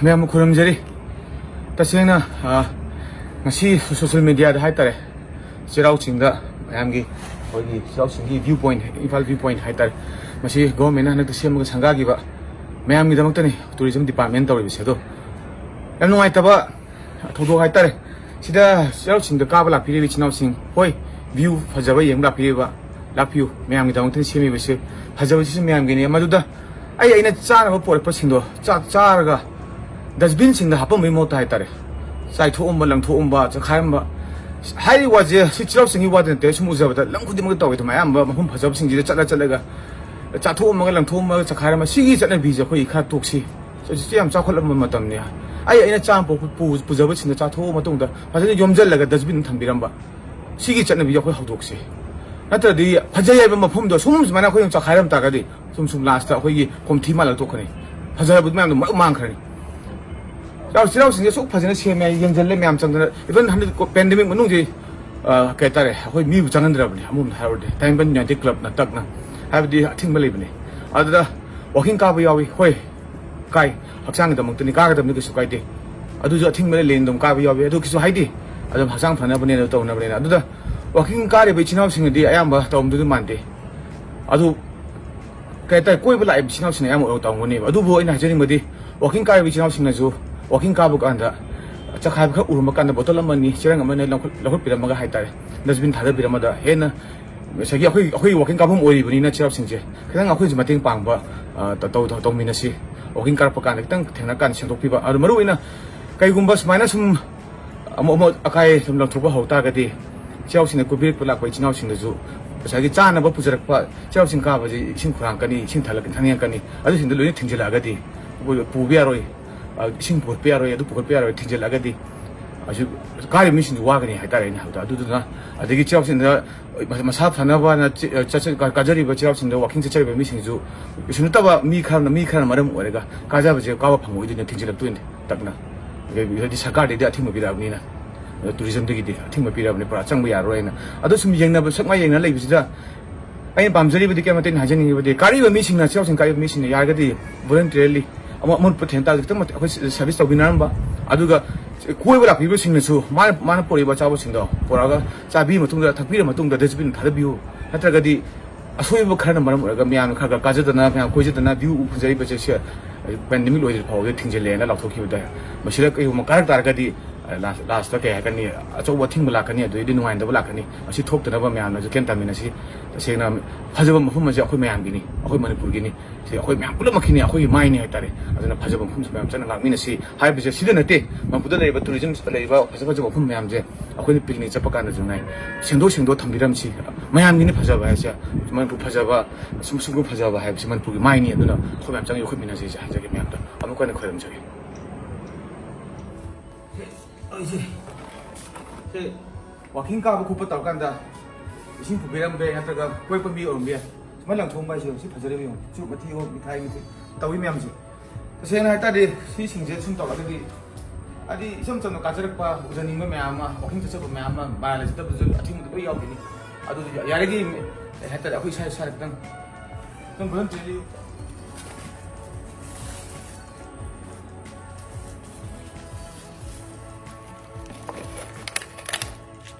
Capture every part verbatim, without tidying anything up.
ꯃꯌꯥꯝꯕꯨ ꯈꯨꯔꯨꯝꯖꯔꯤ꯫ ꯇꯁꯦꯡꯅ, ꯑ, ꯉꯁꯤ ꯁꯣꯁꯤꯌꯦꯜ ꯃꯦꯗꯤꯌꯥꯗ ꯍꯥꯏꯇꯥꯔꯦ, ꯆꯩꯔꯥꯎ ꯆꯤꯡꯗ ꯃꯌꯥꯝꯒꯤ, ꯑꯩꯈꯣꯏꯒꯤ ꯆꯩꯔꯥꯎ ꯆꯤꯡꯒꯤ view point, Imphal view point ꯍꯥꯏꯇꯥꯔꯦ, ꯃꯁꯤ ꯒꯣꯚꯔꯟꯃꯦꯟꯠꯅ ꯍꯟꯗꯛꯇ ꯁꯦꯝꯃꯒ ꯁꯪꯒꯥꯈꯤꯕ ꯃꯌꯥꯝꯒꯤꯗꯃꯛꯇꯅꯤ ꯇꯨꯔꯤꯖꯝ ꯗꯤꯄꯥꯔꯠꯃꯦꯟꯠ ꯇꯧꯔꯤꯕꯁꯦ꯫ ꯑꯗꯣ ꯌꯥꯝ ꯅꯨꯡꯉꯥꯏꯇꯕ ꯊꯧꯗꯣꯛ ꯍꯥꯏꯇꯥꯔꯦ꯫ ꯁꯤꯗ ꯆꯩꯔꯥꯎ ꯆꯤꯡꯗ ꯀꯥꯕ ꯂꯥꯛꯄꯤꯔꯤꯕ ꯏꯆꯤꯟ ꯏꯅꯥꯎꯁꯤꯡ, ꯍꯣꯏ, ꯚ꯭ꯌꯨ ꯐꯖꯕ ꯌꯦꯡꯕ ꯂꯥꯛꯄꯤꯔꯤꯕ, ꯂꯥꯛꯄꯤꯌꯨ, ꯃꯌꯥꯝꯒꯤꯗꯃꯛꯇ ꯁꯦꯝꯃꯤꯕꯁꯦ, ꯐꯖꯕꯁꯤꯁꯨ ꯃꯌꯥꯝꯒꯤꯅꯤ꯫ ꯃꯗꯨꯗ ꯑꯩ, ꯑꯩꯅ ꯆꯥꯅꯕ ꯄꯨꯔꯛꯄꯁꯤꯡꯗꯣ ꯆꯥ-, ꯆꯥꯔꯒ ꯗꯁꯕꯤꯟꯁꯤꯡꯗ ꯍꯥꯞꯄꯝꯕꯒꯤ ꯃꯍꯨꯠꯇ ꯍꯥꯏꯇꯥꯔꯦ, ꯆꯥꯏꯊꯣꯛꯑꯝꯕ, ꯂꯪꯊꯣꯛꯑꯝꯕ, ꯆꯈꯥꯏꯔꯝꯕ, ꯍꯥꯏꯔꯤꯕ ꯋꯥꯁꯦ ꯁꯤ ꯆꯩꯔꯥꯎ ꯆꯤꯡꯒꯤ ꯋꯥꯗ ꯅꯠꯇꯦ, ꯁꯨꯝ ꯎꯖꯕꯗ ꯂꯝ ꯈꯨꯗꯤꯡꯃꯛꯇ ꯇꯧꯋꯦ꯫ ꯑꯗꯨꯝ ꯑꯌꯥꯝꯕ ꯃꯐꯝ ꯐꯖꯕꯁꯤꯡꯁꯤꯗ ꯆꯠꯂ ꯆꯠꯂꯒ ꯆꯥꯊꯣꯛꯑꯝꯃꯒ, ꯂꯪꯊꯣꯛꯑꯝꯃꯒ, ꯆꯈꯥꯏꯔꯝꯕ, ꯁꯤꯒꯤ ꯆꯠꯅꯕꯤꯁꯦ ꯑꯩꯈꯣꯏ ꯈꯔ ꯇꯣꯛꯁꯤ꯫ ꯍꯧꯖꯤꯛꯇꯤ ꯌꯥꯝ ꯆꯥꯎꯈꯠꯂꯕ ꯃꯇꯝꯅꯤ꯫ ꯑꯩ, ꯑꯩꯅ ꯆꯥꯅꯕ ꯄꯨ-, ꯄꯨ-, ꯄꯨꯖꯕꯁꯤꯡꯗ ꯆꯥꯊꯣꯛꯑ ꯃꯇꯨꯡꯗ ꯐꯖꯅ ꯌꯣꯝꯁꯤꯜꯂꯒ ꯗꯁꯕꯤꯟ ꯊꯝꯕꯤꯔꯝꯕ, ꯁꯤꯒꯤ ꯆꯠꯅꯕꯤ ꯑꯩꯈꯣꯏ ꯍꯧꯗꯣꯛꯁꯤ꯫ ꯅꯠꯇ꯭ꯔꯗꯤ ꯐꯖꯩ ꯍꯥꯏꯕ ꯃꯐꯝꯗꯣ ꯁꯨꯝ ꯁꯨꯃꯥꯏꯅ ꯑꯩꯈꯣꯏꯅ ꯆꯈꯥꯏꯔꯝ ꯇꯥꯔꯒꯗꯤ ꯁꯨꯝ ꯁꯨꯝ ꯂꯥꯁꯇ ꯑꯩꯈꯣꯏꯒꯤ ꯀꯣꯝꯊꯤ ꯃꯥꯜꯂꯒ ꯇꯣꯛꯀꯅꯤ, ꯐꯖꯕꯗꯨ ꯃꯌꯥꯝꯗꯣ ꯃꯔꯨ ꯃꯥꯡꯈ꯭ꯔꯅꯤ꯫ ꯆꯩꯔꯥꯎ, ꯆꯩꯔꯥꯎ ꯆꯤꯡꯁꯦ ꯑꯁꯨꯛ ꯐꯖꯅ ꯁꯦꯝꯃꯦ, ꯌꯦꯡꯁꯤꯜꯂꯦ ꯃꯌꯥꯝ ꯆꯪꯗꯅ, ꯏꯚꯟ ꯍꯟꯗꯛ ꯀꯣ-, ꯄꯦꯟꯗꯦꯃꯤꯛ ꯃꯅꯨꯡꯁꯤ, ꯑ, ꯀꯩ ꯍꯥꯏꯇꯥꯔꯦ, ꯑꯩꯈꯣꯏ ꯃꯤꯕꯨ ꯆꯪꯍꯟꯗ꯭ꯔꯕꯅꯤ꯫ ꯑꯃꯔꯣꯝꯗ ꯍꯥꯏꯔꯨꯔꯗꯤ ꯇꯥꯏꯕꯪ ꯄꯥꯟ ꯌꯨꯅꯥꯏꯇꯦꯠ ꯀ꯭ꯂꯕꯅ ꯇꯛꯅ, ꯍꯥꯏꯕꯗꯤ ꯑꯊꯤꯡꯕ ꯂꯩꯕꯅꯤ꯫ ꯑꯗꯨꯗ ꯋꯥꯀꯤꯡ ꯀꯥꯕ ꯌꯥꯎꯏ, ꯍꯣꯏ, ꯀꯥꯏ, ꯍꯛꯆꯥꯡꯒꯤꯗꯃꯛꯇꯅꯤ, ꯀꯥꯒꯗꯕꯅꯤ, ꯀꯩꯁꯨ ꯀꯥꯏꯗꯦ꯫ ꯑꯗꯨꯁꯨ ꯑꯊꯤꯡꯕ ꯂꯩ, ꯂꯩꯅ ꯑꯗꯨꯝ ꯀꯥꯕ ꯌꯥꯎꯏ, ꯑꯗꯨ ꯀꯩꯁꯨ ꯍꯥꯏꯗꯦ꯫ ꯑꯗꯨꯝ ꯍꯛꯆꯥꯡ ꯐꯅꯕꯅꯦꯅ ꯇꯧꯅꯕꯅꯤꯅ꯫ ꯑꯗꯨꯗ ꯋꯥꯀꯤꯡ ꯀꯥꯔꯤꯕ ꯏꯆꯤꯟ ꯏꯅꯥꯎꯁꯤꯡꯅꯗꯤ ꯑꯌꯥꯝꯕ ꯇꯧꯔꯝꯗꯣꯏꯗꯤ ꯃꯥꯟꯗꯦ꯫ ꯑꯗꯨ ꯀꯩ ꯍꯥꯏꯇꯥꯔꯦ, ꯀꯣꯏꯕ ꯂꯥꯛꯏꯕ ꯏꯆꯤꯟ ꯏꯅꯥꯎꯁꯤꯡꯅ ꯑꯌꯥꯝꯕ ꯑꯣꯏꯅ ꯇꯧꯔꯝꯒꯅꯦꯕ꯫ ꯑꯗꯨꯕꯨ ꯑꯩꯅ ꯍꯥꯏꯖꯅꯤꯡꯕꯗꯤ, ꯋꯥꯀꯤꯡ ꯀꯥꯔꯤꯕ ꯏꯆꯤꯟ ꯏꯅꯥꯎꯁꯤꯡꯅꯁꯨ ꯋꯥꯀꯤꯡ ꯀꯥꯕ ꯀꯥꯟꯗ ꯆꯈꯥꯏꯕ ꯈꯔ ꯎꯔꯝꯕ ꯀꯥꯟꯗ ꯕꯣꯇꯜ ꯑꯃ ꯑꯅꯤ, ꯆꯦꯔꯪ ꯑꯃ ꯑꯅꯤ ꯂꯧꯈꯠ-, ꯂꯧꯈꯠꯄꯤꯔꯝꯃꯒ ꯍꯥꯏꯇꯥꯔꯦ, ꯗꯁꯕꯤꯟ ꯊꯥꯗꯕꯤꯔꯝꯃꯗ ꯍꯦꯟꯅ ꯉꯁꯥꯏꯒꯤ ꯑꯩꯈꯣꯏ, ꯑꯩꯈꯣꯏ ꯋꯥꯀꯤꯡ ꯀꯥꯐꯝ ꯑꯣꯏꯔꯤꯕꯅꯤꯅ ꯆꯩꯔꯥꯎ ꯆꯤꯡꯁꯦ ꯈꯤꯇꯪ ꯑꯩꯈꯣꯏꯁꯨ ꯃꯇꯦꯡ ꯄꯥꯡꯕ, ꯑ, ꯇ-, ꯇꯧ-, ꯇꯧ-, ꯇꯧꯃꯤꯟꯅꯁꯤ꯫ ꯋꯥꯀꯤꯡ ꯀꯥꯔꯛꯄ ꯀꯥꯟꯗ ꯈꯤꯇꯪ ꯊꯦꯡꯅꯔ ꯀꯥꯟꯗ ꯁꯦꯡꯗꯣꯛꯄꯤꯕ꯫ ꯑꯗꯣ ꯃꯔꯨꯑꯣꯏꯅ ꯀꯩꯒꯨꯝꯕ ꯁꯨꯃꯥꯏꯅ ꯁꯨꯝ ꯑꯃꯣꯠ, ꯑꯃꯣꯠ ꯑꯀꯥꯏ ꯁꯨꯝ ꯂꯪꯊꯣꯛꯄ ꯍꯧ ꯇꯥꯔꯒꯗꯤ, ꯆꯩꯔꯥꯎ ꯆꯤꯡꯗ ꯀꯣꯏꯕꯤꯔꯛꯄ ꯂꯥꯛꯄ ꯏꯆꯤꯟ ꯏꯅꯥꯎꯁꯤꯡꯗꯁꯨ ꯉꯁꯥꯏꯒꯤ ꯆꯥꯅꯕ ꯄꯨꯖꯔꯛꯄ, ꯆꯩꯔꯥꯎ ꯆꯤꯡ ꯀꯥꯕꯁꯤ ꯏꯁꯤꯡ ꯈꯨꯔꯥꯡꯀꯅꯤ, ꯏꯁꯤꯡ ꯊꯛꯂꯛ-, ꯊꯛꯅꯤꯡꯉꯛꯀꯅꯤ, ꯑꯗꯨꯁꯤꯡꯗꯣ ꯂꯣꯏꯅ ꯊꯤꯡꯖꯤꯜꯂꯛꯑꯒꯗꯤ ꯑꯩꯈꯣꯏ ꯄꯨꯕ ꯌꯥꯔꯣꯏ, ꯑ, ꯏꯁꯤꯡ ꯄꯨꯈꯠꯄ ꯌꯥꯔꯣꯏ, ꯑꯗꯨ ꯄꯨꯈꯠꯄ ꯌꯥꯔꯣꯏ, ꯊꯤꯡꯖꯤꯜꯂꯛꯑꯒꯗꯤ ꯑꯁꯤ ꯀꯥꯔꯤꯕ ꯃꯤꯁꯤꯡꯁꯨ ꯋꯥꯒꯅꯤ ꯍꯥꯏꯇꯥꯔꯦ꯫ ꯑꯩꯅ ꯍꯥꯏꯕꯗ, ꯑꯗꯨꯗꯨꯅ ꯑꯗꯒꯤ ꯆꯩꯔꯥꯎ ꯆꯤꯡꯗ ꯃꯁꯥ ꯐꯅꯕꯅ ꯆ-, ꯆꯠꯆ-, ꯀꯥ-, ꯀꯥꯖꯔꯤꯕ ꯆꯩꯔꯥꯎ ꯆꯤꯡꯗ ꯋꯥꯀꯤꯡ ꯆꯠꯆꯔꯤꯕ ꯃꯤꯁꯤꯡꯁꯨ ꯀꯩꯁꯨ ꯅꯠꯇꯕ ꯃꯤ ꯈꯔꯅ, ꯃꯤ ꯈꯔꯅ ꯃꯔꯝ ꯑꯣꯏꯔꯒ ꯀꯥꯖꯕꯁꯦ ꯀꯥꯕ ꯐꯪꯉꯣꯏꯗꯣꯏꯅꯤ, ꯊꯤꯡꯖꯤꯜꯂꯛꯇꯣꯏꯅꯤ ꯇꯞꯅ꯫ ꯑꯗꯒꯤ ꯍꯥꯏꯗꯤ ꯁꯔꯀꯥꯔꯗꯩꯗꯤ ꯑꯊꯤꯡꯕ ꯄꯤꯔꯛꯑꯕꯅꯤꯅ, ꯑꯗ ꯇꯨꯔꯤꯖꯝꯗꯒꯤꯗꯤ ꯑꯊꯤꯡꯕ ꯄꯤꯔꯛꯑꯕꯅꯤ, ꯄꯨꯔꯥ ꯆꯪꯕ ꯌꯥꯔꯣꯏꯅ꯫ ꯑꯗꯣ ꯁꯨꯝ ꯌꯦꯡꯅꯕ, ꯁꯛ ꯃꯥꯏ ꯌꯦꯡꯅ ꯂꯩꯕꯁꯤꯗ ꯑꯩꯅ ꯄꯥꯝꯖꯔꯤꯕꯗꯤ, ꯀꯩ ꯃꯇꯦꯡ ꯍꯥꯏꯖꯅꯤꯡꯉꯤꯕꯗꯤ, ꯀꯥꯔꯤꯕ ꯃꯤꯁꯤꯡꯅ, ꯆꯩꯔꯥꯎ ꯆꯤꯡ ꯀꯥꯔꯤꯕ ꯃꯤꯁꯤꯡꯅ ꯌꯥꯔꯒꯗꯤ voluntarily ꯑꯃ ꯑꯃꯣꯠꯄ ꯊꯦꯡ ꯇꯥꯔꯁꯨ ꯈꯤꯇꯪ ꯃꯇꯤꯛ ꯑꯩꯈꯣꯏ ꯁꯔꯚꯤꯁ ꯇꯧꯕꯤꯅꯔꯝꯕ꯫ ꯑꯗꯨꯒ ꯀꯣꯏꯕ ꯂꯥꯛꯄꯤꯕꯁꯤꯡꯅꯁꯨ ꯃꯥꯅ ꯃꯥꯅ ꯄꯨꯔꯛꯏꯕ ꯑꯆꯥꯄꯣꯠꯁꯤꯡꯗꯣ ꯄꯨꯔꯛꯑꯒ ꯆꯥꯕꯤꯔ ꯃꯇꯨꯡꯗ, ꯊꯛꯄꯤꯔ ꯃꯇꯨꯡꯗ ꯗꯁꯕꯤꯟ ꯊꯥꯗꯕꯤꯌꯨ꯫ ꯅꯠꯇ꯭ꯔꯒꯗꯤ ꯑꯁꯣꯏꯕ ꯈꯔꯅ ꯃꯔꯝ ꯑꯣꯏꯔꯒ ꯃꯌꯥꯝꯅ ꯈꯔ ꯈꯔ ꯀꯥꯖꯗꯅ, ꯃꯌꯥꯝ ꯀꯣꯏꯖꯗꯅ, ꯚ꯭ꯌꯨ ꯐꯖꯔꯤꯕꯁꯦ ꯁꯤ ꯄꯦꯟꯗꯦꯃꯤꯛ ꯂꯣꯏꯗ꯭ꯔꯤ ꯐꯥꯎꯕꯗ ꯊꯤꯡꯖꯤꯜꯂꯦꯅ ꯂꯥꯎꯊꯣꯛꯈꯤꯕꯗ, ꯃꯁꯤꯗ ꯀꯩꯒꯨꯝꯕ ꯀꯥꯔꯛ ꯇꯥꯔꯒꯗꯤ, ꯂꯥꯁ ꯂꯥꯁꯇ ꯀꯩ ꯍꯥꯏꯔꯛꯀꯅꯤ, ꯑꯆꯧꯕ ꯑꯊꯤꯡꯕ ꯂꯥꯛꯀꯅꯤ, ꯑꯗꯨꯗꯩꯗꯤ ꯅꯨꯡꯉꯥꯏꯅꯗꯕ ꯂꯥꯛꯀꯅꯤ꯫ ꯃꯁꯤ ꯊꯣꯛꯇꯅꯕ ꯃꯌꯥꯝꯅꯁꯨ ꯒ꯭ꯌꯥꯟ ꯇꯥꯃꯤꯟꯅꯁꯤ꯫ ꯇꯁꯦꯡꯅ ꯐꯖꯕ ꯃꯐꯝ ꯑꯁꯤ ꯑꯩꯈꯣꯏ ꯃꯌꯥꯝꯒꯤꯅꯤ, ꯑꯩꯈꯣꯏ ꯃꯅꯤꯄꯨꯔꯒꯤꯅꯤ꯫ ꯁꯤ ꯑꯩꯈꯣꯏ ꯃꯌꯥꯝ ꯄꯨꯝꯅꯃꯛꯀꯤꯅꯤ, ꯑꯩꯈꯣꯏꯒꯤ ꯃꯥꯏꯅꯤ ꯍꯥꯏꯇꯥꯔꯦ꯫ ꯑꯗꯨꯅ ꯐꯖꯕ ꯃꯐꯝꯁꯤ ꯃꯌꯥꯝ ꯆꯠꯅ ꯉꯥꯛꯃꯤꯟꯅꯁꯤ ꯍꯥꯏꯕꯁꯦ ꯁꯤꯗ ꯅꯠꯇꯦ꯫ ꯃꯅꯤꯄꯨꯔꯗ ꯂꯩꯔꯤꯕ ꯇꯨꯔꯤꯖꯝ ꯂꯩꯔꯤꯕ ꯐꯖ ꯐꯖꯕ ꯃꯐꯝ ꯃꯌꯥꯝꯁꯦ ꯑꯩꯈꯣꯏꯅ ꯄꯤꯛꯅꯤꯛ ꯆꯠꯄ ꯀꯥꯟꯗꯁꯨ ꯉꯥꯏ, ꯁꯦꯡꯗꯣꯛ ꯁꯦꯡꯗꯣꯛ ꯊꯝꯕꯤꯔꯝꯁꯤ꯫ ꯃꯌꯥꯝꯒꯤꯅꯤ ꯐꯖꯕ ꯍꯥꯏꯁꯦ꯫ ꯃꯅꯤꯄꯨꯔ ꯐꯖꯕ, ꯁꯨꯝ ꯁꯨꯝ ꯐꯖꯕ ꯍꯥꯏꯕꯁꯤ ꯃꯅꯤꯄꯨꯔꯒꯤ ꯃꯥꯏꯅꯤ꯫ ꯑꯗꯨꯅ ꯑꯩꯈꯣꯏ ꯃꯌꯥꯝ ꯆꯪ ꯌꯣꯛꯈꯠꯃꯤꯟꯅꯁꯤ ꯍꯥꯏꯖꯒꯦ ꯃꯌꯥꯝꯗ꯫ ꯑꯃꯨꯛꯀ ꯍꯟꯅ ꯈꯣꯏꯔꯝꯖꯒꯦ꯫ ꯑꯩꯁꯦ ꯁꯦ ꯋꯥꯀꯤꯡ ꯀꯥꯕ ꯈꯣꯠꯄ ꯇꯧꯔꯀꯥꯟꯗ ꯏꯁꯤꯡ ꯄꯨꯕꯤꯔꯝꯕ ꯌꯥꯏ, ꯅꯠꯇ꯭ꯔꯒ ꯀꯣꯏꯔꯛꯄ ꯃꯤ ꯑꯣꯏꯔꯝꯕ ꯌꯥꯏ꯫ ꯁꯨꯃꯥꯏꯅ ꯂꯪꯊꯣꯛꯑꯝꯕ ꯍꯥꯏꯁꯦ ꯁꯤ ꯐꯖꯔꯤꯕ ꯌꯦꯡꯉꯨ꯫ ꯆꯨꯔꯨꯞ ꯃꯊꯤꯑꯣ, ꯃꯤꯊꯥꯏ ꯃꯊꯤ ꯇꯧꯏ ꯃꯌꯥꯝꯁꯦ꯫ ꯇꯁꯦꯡꯅ ꯍꯥꯏꯇꯥꯔꯗꯤ ꯁꯤꯁꯤꯡꯁꯦ ꯁꯨꯝ ꯇꯧꯔꯒꯗꯤ ꯍꯥꯏꯗꯤ ꯏꯆꯝ ꯆꯝꯅ ꯀꯥꯖꯔꯛꯄ, ꯎꯖꯅꯤꯡꯕ ꯃꯌꯥꯝ ꯑꯃ, ꯋꯥꯀꯤꯡ ꯆꯠꯆꯕ ꯃꯌꯥꯝ ꯑꯃ, ꯃꯔꯥꯜ ꯂꯩꯖꯗꯕꯁꯨ ꯑꯊꯤꯡꯕꯗ ꯂꯣꯏ ꯌꯥꯎꯈꯤꯅꯤ꯫ ꯑꯗꯨ ꯌꯥꯔꯤꯈꯩ ꯍꯥꯏꯇꯥꯔꯦ ꯑꯩꯈꯣꯏ ꯏꯁꯥ ꯏꯁꯥꯗ ꯈꯤꯇꯪ ꯈꯤꯇꯪ ꯐꯖꯅ ꯆꯦꯜꯂꯤ꯫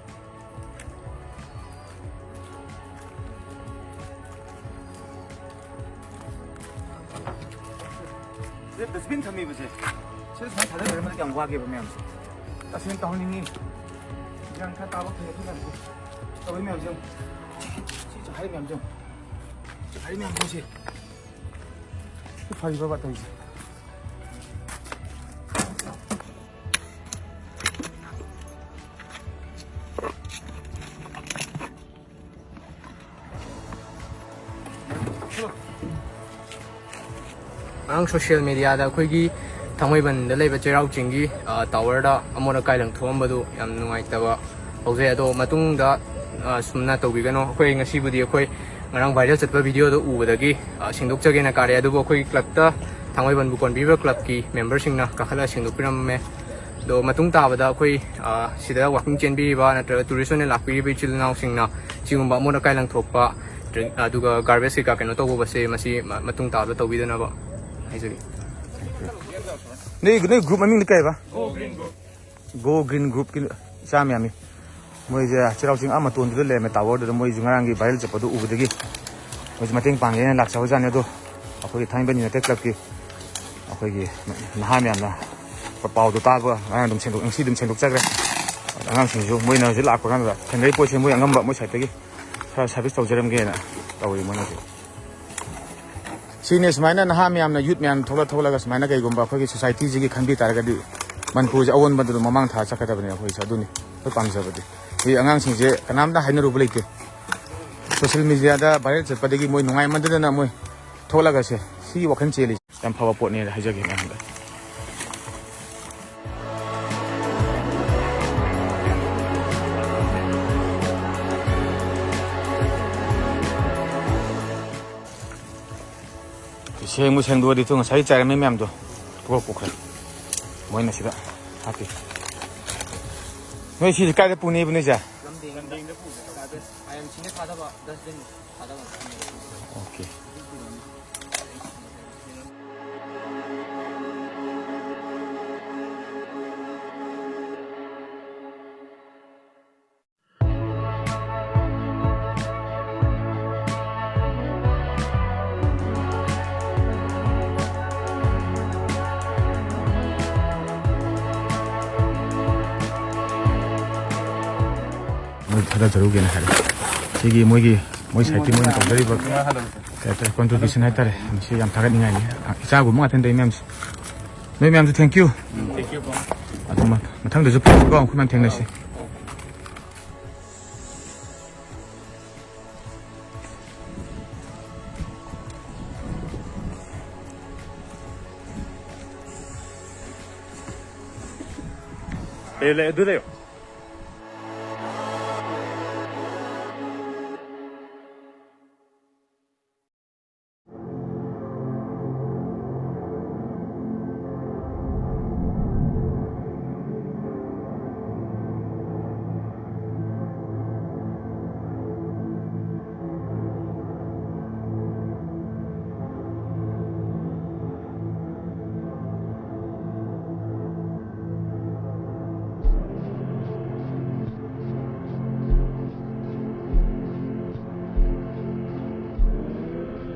ꯁꯤꯗ ꯗꯁꯕꯤꯟ ꯊꯝꯃꯤꯕꯁꯦ, ꯁꯤꯗ ꯁꯨꯃꯥꯏꯅ ꯊꯥꯗꯕꯤꯔꯝꯕꯗ ꯀꯌꯥꯝ ꯋꯥꯒꯦꯕ ꯃꯌꯥꯝꯁꯦ? ꯇꯁꯦꯡꯅ ꯇꯧꯍꯟꯅꯤꯡꯉꯤ꯫ ꯒ꯭ꯌꯥꯟ ꯈꯔ ꯇꯥꯕ ꯐꯩ ꯑꯩꯈꯣꯏ ꯃꯌꯥꯝꯁꯦ꯫ ꯇꯧꯔꯤ ꯃꯌꯥꯝꯁꯦ ꯌꯦꯡꯉꯨ꯫ ꯁꯤ ꯆꯈꯥꯏꯔꯤ ꯃꯌꯥꯝꯁꯦ ꯌꯦꯡꯉꯨ꯫ ꯆꯈꯥꯏꯔꯤ ꯃꯌꯥꯝꯁꯦ ꯁꯤ꯫ ꯁꯤ ꯐꯔꯤꯕꯕ ꯇꯧꯔꯤꯁꯦ? ꯉꯔꯥꯡ ꯁꯣꯁꯤꯌꯦꯜ ꯃꯦꯗꯤꯌꯥꯗ ꯑꯩꯈꯣꯏꯒꯤ ꯊꯥꯡꯃꯩꯕꯟꯗ ꯂꯩꯕ ꯆꯩꯔꯥꯎ ꯆꯤꯡꯒꯤ, ꯑ, ꯇꯥꯋꯔꯗ ꯑꯃꯣꯠ ꯑꯀꯥꯏ ꯂꯪꯊꯣꯛꯑꯝꯕꯗꯨ ꯌꯥꯝ ꯅꯨꯡꯉꯥꯏꯇꯕ ꯐꯥꯎꯖꯩ꯫ ꯑꯗꯣ ꯃꯇꯨꯡꯗ, ꯑ, ꯁꯨꯝꯅ ꯇꯧꯕꯤꯒꯅꯨ꯫ ꯑꯩꯈꯣꯏ ꯉꯁꯤꯕꯨꯗꯤ ꯑꯩꯈꯣꯏ ꯉꯔꯥꯡ ꯚꯥꯏꯔꯦꯜ ꯆꯠꯄ ꯚꯤꯗꯤꯑꯣꯗꯣ ꯎꯕꯗꯒꯤ, ꯑ, ꯁꯦꯡꯗꯣꯛꯆꯒꯦꯅ ꯀꯥꯔꯦ꯫ ꯑꯗꯨꯕꯨ ꯑꯩꯈꯣꯏ ꯀ꯭ꯂꯕꯇ, ꯊꯥꯡꯃꯩꯕꯟꯕꯨ ꯀꯣꯟꯕꯤꯕ ꯀ꯭ꯂꯕꯀꯤ ꯃꯦꯝꯕꯔꯁꯤꯡꯅ ꯀꯥꯈꯠꯂꯒ ꯁꯦꯡꯗꯣꯛꯄꯤꯔꯝꯃꯦ꯫ ꯑꯗꯣ ꯃꯇꯨꯡ ꯇꯥꯕꯗ ꯑꯩꯈꯣꯏ, ꯑ, ꯁꯤꯗ ꯋꯥꯀꯤꯡ ꯆꯦꯟꯕꯤꯔꯤꯕ ꯅꯠꯇ꯭ꯔꯒ ꯇꯨꯔꯤꯁ ꯑꯣꯏꯅ ꯂꯥꯛꯄꯤꯔꯤꯕ ꯏꯆꯤꯜ ꯏꯅꯥꯎꯁꯤꯡꯅ ꯁꯤꯒꯨꯝꯕ ꯑꯃꯣꯠ ꯑꯀꯥꯏ ꯂꯪꯊꯣꯛꯄ, ꯗ꯭ꯔꯦ-, ꯑꯗꯨꯒ ꯒꯥꯔꯕꯦꯖ ꯀꯩꯀꯥ ꯀꯩꯅꯣ ꯇꯧꯕꯁꯦ ꯃꯁꯤ ꯃ-, ꯃꯇꯨꯡ ꯇꯥꯕꯗ ꯇꯧꯕꯤꯗꯅꯕ ꯍꯥꯏꯖꯔꯤ꯫ ꯅꯣꯏ ꯅꯣꯏ ꯒ꯭ꯔꯨꯞ ꯃꯃꯤꯡꯗꯤ ꯀꯩ ꯍꯥꯏꯕ? ꯒꯣ ꯒ꯭ꯔꯤꯟ ꯒ꯭ꯔꯨꯞꯀꯤ ꯏꯆꯥ ꯃꯌꯥꯝꯅꯤ꯫ ꯃꯣꯏꯁꯦ ꯆꯩꯔꯥꯎ ꯆꯤꯡ ꯑꯥ ꯃꯇꯣꯟꯗꯨꯗ ꯂꯩꯔꯝꯃꯦ, ꯇꯥꯋꯔꯗꯨꯗ꯫ ꯃꯣꯏꯁꯨ ꯉꯔꯥꯡꯒꯤ ꯚꯥꯏꯔꯦꯜ ꯆꯠꯄꯗꯨ ꯎꯕꯗꯒꯤ ꯃꯣꯏꯁꯨ ꯃꯇꯦꯡ ꯄꯥꯡꯒꯦꯅ ꯂꯥꯛꯆꯕꯖꯥꯠꯅꯤ꯫ ꯑꯗꯣ ꯑꯩꯈꯣꯏꯒꯤ ꯊꯥꯡꯃꯩꯕꯟ ꯌꯨꯅꯥꯏꯇꯦꯠ ꯀ꯭ꯂꯕꯀꯤ ꯑꯩꯈꯣꯏꯒꯤ ꯅꯍꯥ ꯃꯌꯥꯝꯅ ꯄꯥꯎꯗꯨ ꯇꯥꯕ ꯉꯔꯥꯡ ꯑꯗꯨꯝ ꯁꯦꯡꯗꯣꯛ-, ꯉꯁꯤ ꯑꯗꯨꯝ ꯁꯦꯡꯗꯣꯛꯆꯈ꯭ꯔꯦ꯫ ꯑꯉꯥꯡꯁꯤꯡꯁꯨ ꯃꯣꯏꯅ ꯍꯧꯖꯤꯛ ꯂꯥꯛꯄ ꯀꯥꯟꯗ ꯊꯦꯡꯅꯔꯤ ꯄꯣꯠꯁꯦ ꯃꯣꯏ ꯑꯉꯝꯕ ꯃꯣꯏ ꯁꯥꯏꯠꯇꯒꯤ ꯈꯔ ꯁꯥꯔꯚꯤꯁ ꯇꯧꯖꯔꯝꯒꯦꯅ ꯇꯧꯔꯤ ꯃꯣꯏꯅꯁꯨ꯫ ꯁꯤꯅꯦ ꯁꯨꯃꯥꯏꯅ ꯅꯍꯥ ꯃꯌꯥꯝꯅ, ꯌꯨꯠ ꯃꯌꯥꯝ ꯊꯣꯛꯂꯛ ꯊꯣꯛꯂꯒ ꯁꯨꯃꯥꯏꯅ ꯀꯩꯒꯨꯝꯕ ꯑꯩꯈꯣꯏꯒꯤ ꯁꯣꯁꯥꯏꯇꯤꯁꯤꯒꯤ ꯈꯟꯕꯤ ꯇꯥꯔꯒꯗꯤ ꯃꯅꯤꯄꯨꯔꯁꯦ ꯑꯑꯣꯟꯕꯗ ꯑꯗꯨꯝ ꯃꯃꯥꯡ ꯊꯥ ꯆꯠꯀꯗꯕꯅꯤ꯫ ꯑꯩꯈꯣꯏꯁꯦ ꯑꯗꯨꯅꯤ ꯑꯩꯈꯣꯏ ꯄꯥꯝꯖꯕꯗꯤ꯫ ꯑꯩ ꯑꯉꯥꯡꯁꯤꯡꯁꯦ ꯀꯅꯥꯝꯇ ꯍꯥꯏꯅꯔꯨꯕ ꯂꯩꯇꯦ꯫ ꯁꯣꯁꯦꯜ ꯃꯦꯗꯤꯌꯥꯗ ꯚꯥꯏꯔꯦꯜ ꯆꯠꯄꯗꯒꯤ ꯃꯣꯏ ꯅꯨꯡꯉꯥꯏꯃꯟꯗꯗꯅ ꯃꯣꯏ ꯊꯣꯛꯂꯒꯁꯦ ꯁꯤꯒꯤ ꯋꯥꯈꯜ ꯆꯦꯜꯂꯤ꯫ ꯌꯥꯝ ꯐꯕ ꯄꯣꯠꯅꯦꯅ ꯍꯥꯏꯖꯒꯦ ꯃꯌꯥꯝꯗ꯫ ꯁꯦꯡꯕꯨ ꯁꯦꯡꯗꯣꯛꯑꯗꯤ ꯇꯨ ꯉꯁꯥꯏ ꯆꯥꯏꯔꯝꯃꯤ ꯃꯌꯥꯝꯗꯣ ꯄꯨꯔ ꯄꯨꯈ꯭ꯔꯦ꯫ ꯃꯣꯏꯅ ꯁꯤꯗ ꯍꯥꯞꯄꯤ꯫ ꯅꯣꯏ ꯁꯤꯁꯦ ꯀꯥꯏꯗ ꯄꯨꯅꯦꯕ ꯅꯣꯏꯁꯦ? ꯂꯝꯗꯤꯡꯗ ꯄꯨꯕ꯫ ꯒꯥꯔꯕꯦꯖ, ꯑꯥꯏ ꯑꯦꯝ ꯁꯤꯅ ꯊꯥꯗꯕ ꯗꯁꯕꯤꯟ ꯊꯥꯗꯕ꯫ ꯑꯣꯀꯦ꯫ ꯃꯣꯏ ꯊꯥꯗꯖꯔꯨꯒꯦꯅ ꯍꯥꯏꯔꯦ꯫ ꯁꯤꯒꯤ ꯃꯣꯏꯒꯤ, ꯃꯣꯏ ꯁꯥꯏꯠꯀꯤ ꯃꯣꯏꯅ ꯇꯧꯖꯔꯤꯕ ꯀꯩ ꯍꯥꯏꯇꯥꯔꯦ, ꯀꯣꯟꯇ꯭ꯔꯤꯕ꯭ꯌꯨꯁꯟ ꯍꯥꯏꯇꯥꯔꯦ, ꯃꯁꯤ ꯌꯥꯝ ꯊꯥꯒꯠꯅꯤꯡꯉꯥꯏꯅꯤ꯫ ꯏꯆꯥꯒꯨꯝꯕ ꯉꯥꯛꯇꯅꯤ ꯇꯧꯔꯤ ꯃꯌꯥꯝꯁꯦ꯫ ꯅꯣꯏ ꯃꯌꯥꯝꯁꯨ thank you꯫ ꯑꯗꯨꯝ ꯃꯊꯪꯗꯁꯨ ꯄꯨꯂꯞꯀꯣ ꯑꯩꯈꯣꯏ ꯃꯌꯥꯝ ꯊꯦꯡꯅꯁꯤ꯫ ꯂꯩꯌꯨ, ꯂꯩꯌꯨ, ꯑꯗꯨ ꯂꯩꯌꯨ꯫